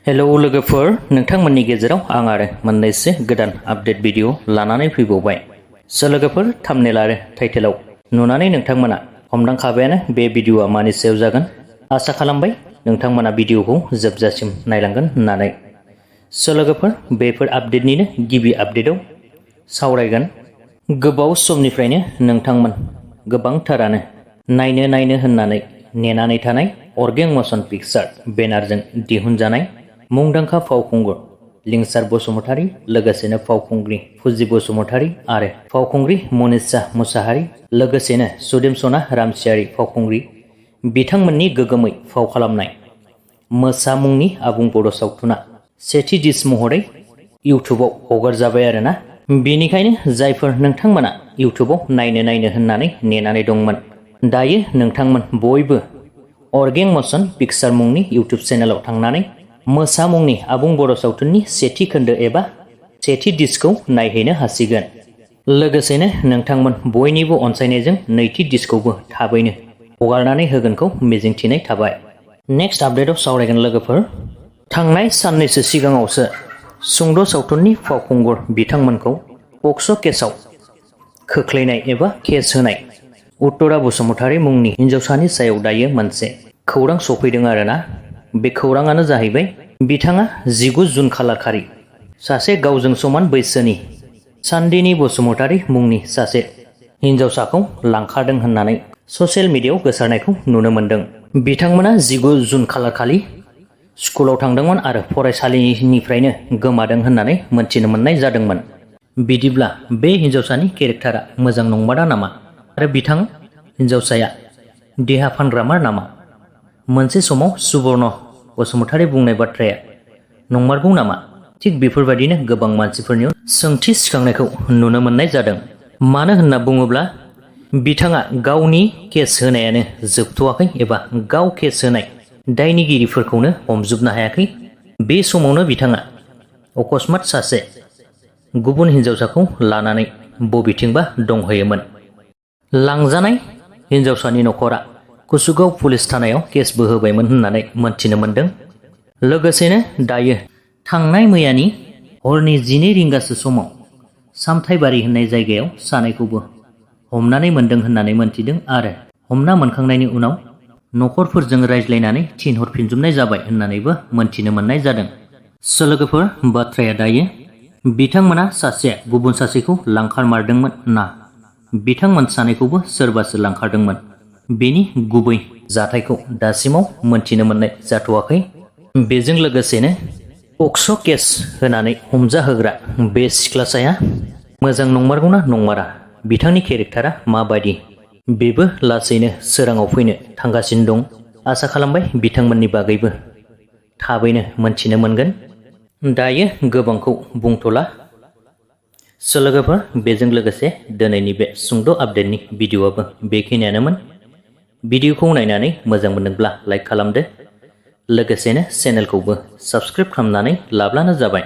Hello लोगोफोर, नोंथांमोननि गेजेराव आं आरो मोननैसो गोदान आपडेट भिडिअ लानानै फैबावबाय। लोगोफोर, थाम्बनेल आरो टाइटेलाव नुनानै नोंथांमोना हमदांखाबायानो बे भिडिअआ मानि सायाव जागोन। आसा खालामबाय नोंथांमोना भिडिअखौ जोबजासिम नायलांगोन होननानै। लोगोफोर, बेफोर आपडेटनिनो गिबि आपडेटआव सावरायगोन। गोबाव समनिफ्रायनो नोंथांमोन गोबांथारानो नायनो होननानै नेनानै थानाय अर्गें मशन पिक्चार बेनारजों दिहुनजानाय मुंदांखा फावखुंगुर लिंसार बसुमतारी, लोगोसेनो फावखुंग्रि फुजि बसुमतारी आरो फावखुंग्रि मनिषा मुसाहारि, लोगोसेनो सुदेमसना रामसियारि फावखुंग्रि बिथांमोननि गोगोमै फाव खालामनाय मोसा मुंनि आबुं बड' सावथुना सेथि डिस महरै इउटुबाव हगारजाबाय आरोना। बेनिखायनो जायफोर नोंथांमोना इउटुबाव नायनो होननानै नेनानै दंमोन, दायो नोंथांमोन बयबो अर्गें मशन पिक्चार मुंनि इउटुब चेनेलाव थांनानै मोसा मुंनि आबुं बर' सावथुननि सेथि खोन्दो एबा सेथि डिस्कखौ नायहैनो हासिगोन। लोगोसेनो नोंथांमोन बयनिबो अनसायनायजों नैथि डिस्कखौबो थाबैनो हगारनानै होगोनखौ मिजिंथिनाय थाबाय। नेक्स्ट आपडेटआव सावरायगोन लोगोफोर। थांनाय साननैसो सिगाङावसो सुंद' सावथुननि फावखुंगुर बिथांमोनखौ पक्स' केसआव खोख्लैनाय एबा केस होनाय उत्तरा बसुमतारी मुंनि हिन्जावसानि सायाव दायो मोनसे खौरां सफैदों आरोना। बे खौराङानो जाहैबाय, बिथाङा 19 जुन खालारखालि सासे गावजों समान बैसोनि सान्दिनी बसुमतारी मुंनि सासे हिन्जावसाखौ लांखारदों होननानै ससियेल मिडियायाव गोसारनायखौ नुनो मोन्दों। बिथांमोना 19 जुन खालारखालि स्कुलाव थांदोंमोन आरो फरायसालिनिफ्रायनो गोमादों होननानै मोनथिनो मोननाय जादोंमोन। बिदिब्ला बे हिन्जावसानि केरेक्टारा मोजां नंमारा नामा? आरो बिथां हिन्जावसाया देहा फानग्रामार नामा? मोनसे समाव सुबर्न बसुमतारी बुंनाय बाथ्राया नंमारगौ नामा? थिग बेफोरबायदिनो गोबां मानसिफोरनियाव सोंथि सिखांनायखौ नुनो मोननाय जादों। मानो होनना बुङोब्ला बिथाङा गावनि केस होनायानो जोबथ'वाखै एबा गाव केस होनाय दायनिगिरिफोरखौनो हमजोबनो हायाखै। बे समावनो बिथाङा अकस्मात सासे गुबुन हिन्जावसाखौ लानानै बबेथिंबा दंहैयोमोन। लांजानाय हिन्जावसानि नखरा कुसुगाव पुलिस थानायाव केसबो होबायमोन होननानै मोनथिनो मोन्दों। लोगोसेनो दायो थांनाय मैयानि हरनि 12 रिंगासो समाव सामथाइबारि होननाय जायगायाव सानैखौबो हमनानै मोन्दों होननानै मोनथिदों आरो हमना मोनखांनायनि उनाव नखरफोरजों रायज्लायनानै थिनहरफिनजोबनाय जाबाय होननानैबो मोनथिनो मोननाय जादों। लोगोफोर, बाथ्राया दायो बिथांमोना सासेया गुबुन सासेखौ लांखारमारदोंमोन ना बिथांमोन सानैखौबो सोरबासो लांखारदोंमोन, बेनि गुबै जाथायखौ दासिमाव मोनथिनो मोननाय जाथ'वाखै। बेजों लोगोसेनो पक्स' केस होनानै हमजाहोग्रा बे सिख्लासाया मोजां नंमारगौना नंमारा, बिथांनि केरेक्टारा माबायदि, बेबो लासैनो सोराङाव फैनो थांगासिनो दं। आसा खालामबाय बिथांमोननि बागैबो थाबैनो मोनथिनो मोनगोन। दायो गोबांखौ बुंथ'ला। लोगोफोर, बेजों लोगोसे दिनैनि बे सुंद' आपडेटनि भिडिअआबो बेखिनियानोमोन। भिडिअखौ नायनानै मोजां मोनदोंब्ला लाइक खालामदो, लोगोसेनो चेनेलखौबो साबस्क्राइब खालामनानै लाब्लानो जाबाय।